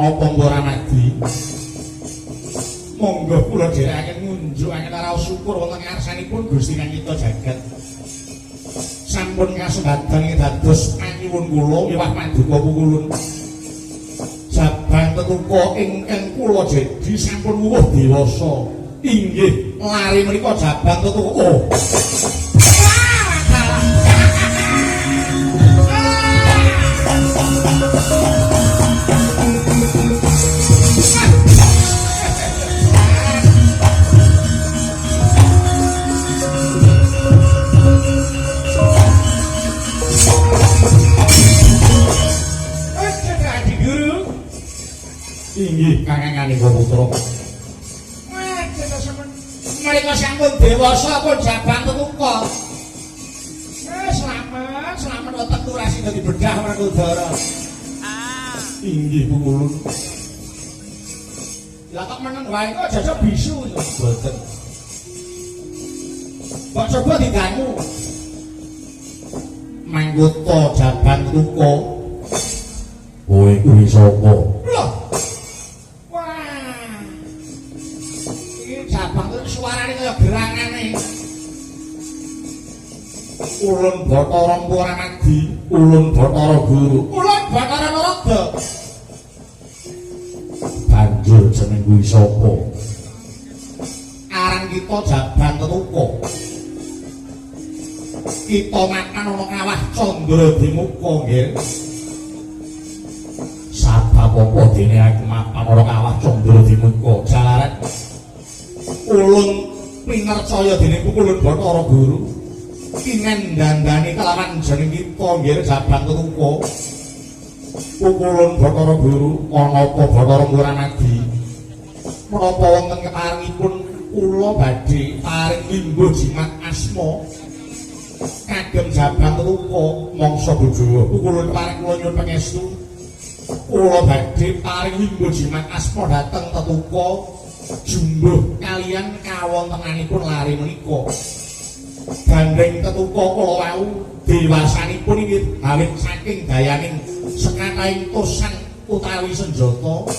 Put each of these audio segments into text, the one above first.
Ana apa Ramadi? Monggo kula dherekaken ngunjukaken raos syukur wonten ngarsanipun Gusti kang nyipta jagat. Sampun kasembadan ing dados panyuwun kula miwah paduka pukulun. Jabang tetuka ingkang kula jedi sampun wuwuh dewasa. Inggih, lari menika jabang tetuka. Oh. Inggih, kakangane putra. Mereka sampun dewasa pun jabang tetuka. Slamet, slamet weteng turasi dadi bedah Werkudara. Inggih pukulun. Lah kok meneng wae kok aja bisu mboten. Kok coba didangu. Manggota jabang tetuka. Kowe kuwi sapa? Loh. Wah. Iki jabang suarane kaya gerangane. Ulun Bathara Mpuramadi, ulun Bathara Guru, ulun Bathara Narada. Banjur jeneng kuwi sapa? Aran kita Jabang Tetuka. Kita makan ana kawah Candra Dimuka nggih. Sabab apa dene aku mapan ana kawah Candra Dimuka? Jalaran ulun pinercaya dene ulun Bathara Guru. Kinen dandani kelawan jeneng kita nggih Jabang Tetuka. Pukulun Bathara Guru ana apa Bathara Muramadi? Menapa wonten keparengipun kula badhe paring limbuh jimat asma kagem Jabang Tetuka mangsa bojowa. Pukulun kepareng kula nyuwun pangestu. Kula badhe paring limbuh jimat asma dhateng Tetuka jumbuh kaliyan kawontenanipun lare menika. Gandeng Tetuka kala wau dewasanipun inggih awit saking dayaning sekathahing tosan utawi senjata.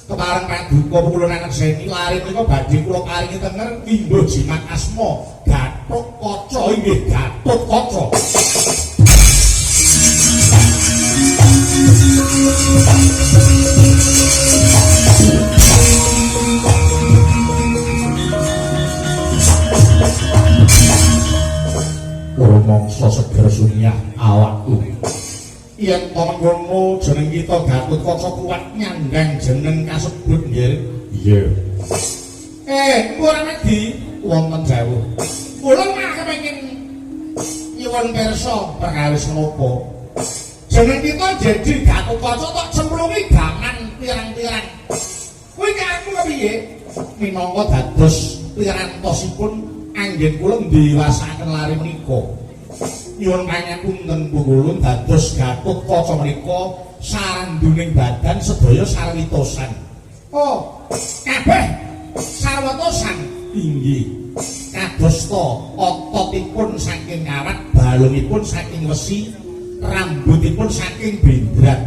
Kepareng paduka kula anekseni lare menika badhe kula paringi tenger limbuh jimat asma Gatotkaca inggih Gatotkaca. Rumangsa seger sunyah awakku. Yen to mengkono jeneng kita Gatotkaca kuat nyandang jeneng kasebut nggih. Iya. Muramadi wonten jawuh. Kula mah kepengin nyuwun pirsa perkawis menapa. Jeneng kita jadi Gatotkaca tok cemplungi gaman pirang-pirang. Kuwi aku kepiye? Minangka dados pirantosipun anggen kula ndewasakaken lare menika. Nyuwun pangapunten pungulun dados Gatotkaca menika saranduning badan sedaya sarwitosan. Oh, kabeh sarwatosan inggih. Kadosta ototipun saking kawat, balungipun saking wesi, rambutipun saking bendrat.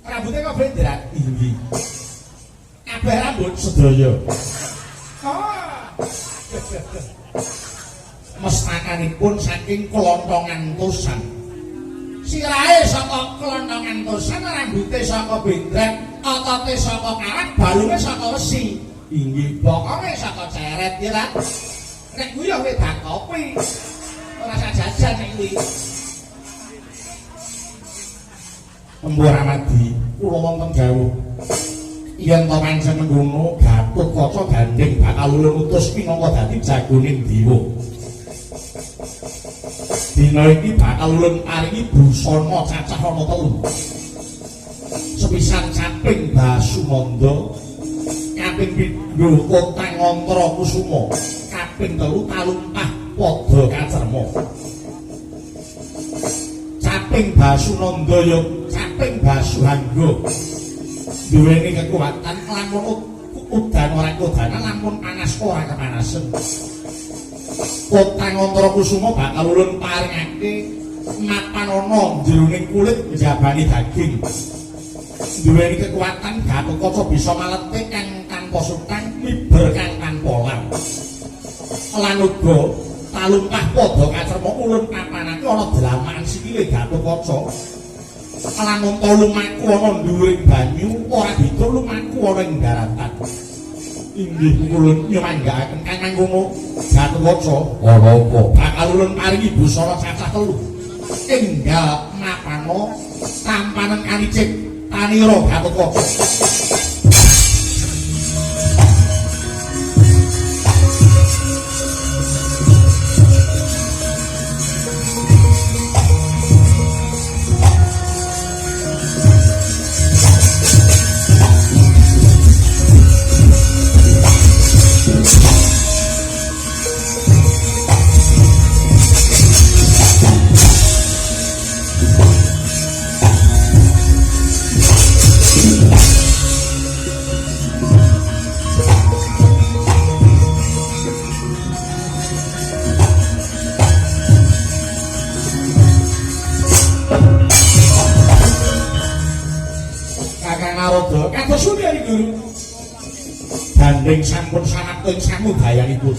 Rambutnya kok bendrat? Inggih. Kabeh rambut sedaya. Oh. Mestakanipun saking klontongan tosan. Sirahe saka klontongan tosan, rambute saka bendrat, otote saka kawat, balunge saka wesi. Inggih, bokonge saka ceret ya ta. Nek kuwi ya wedang kopi. Ora sak jajan nek kuwi. Empu Ramadi, kula wonten dawuh. Yen to pancen mengkono Gatotkaca gandeng bakal ulun utus minangka dadi jagone Dewa. Dina iki bakal ulun paringi busana cacah ana telu. Sepisan caping Basunanda, kaping pindho Kotang Antra Kusuma, kaping telu talumpah Pada Kacerma. Caping Basunanda ya caping Basuhangga. Duweni kekuatan lamun udan ora kodanan, lamun panas ora kepanasen. Kotang Antra Kusuma bakal ulun paringake mapan ana jroning kulit njabani daging. Duweni kekuatan Gatotkaca bisa maletik kang tanpa sutang miber kang tanpa lar. Lan uga talumpah padha kacerma ulun papanake ana dlamakan sikile Gatotkaca. Lan unta lumaku ana dhuwuring banyu ora beda lumaku ana ing daratan. Inggih ulun nyumanggaaken kang mangkono Gatotkaca. Ana apa? Bakal ulun paringi busana cacah telu. Enggal mapana tampanen kalicik tanira Gatotkaca. Kakang Narada kados pundi Ari Guru? Gandeng sampun samapta ing samudayanipun.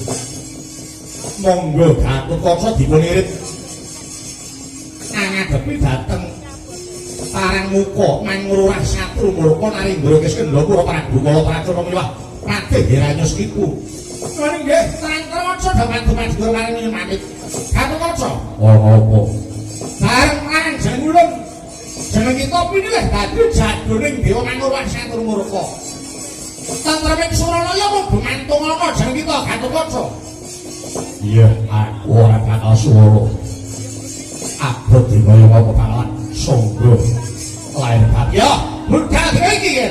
Monggo Gatotkaca dipun irit angadepi dhateng Parangmuka Mangrurah Satru Murka Narendra Kiskendha Prabu Kala Pracona miwah Patih Hiranyaskipu. Nuwun nggih, terang-terang aja dumadu-madu paring pamit. Gatotkaca. Ana apa? Bareng marang jeneng ulun. Jeneng kita pinilih dadi jagoning Dewa Mangrurah Satru Murka. Tentreming Suranaya mung gumantung ana jeneng kita Gatotkaca. Iya, aku ora bakal suwara. Abot dikaya apa bakal sangga lair batin. Ya, budal dhewe iki.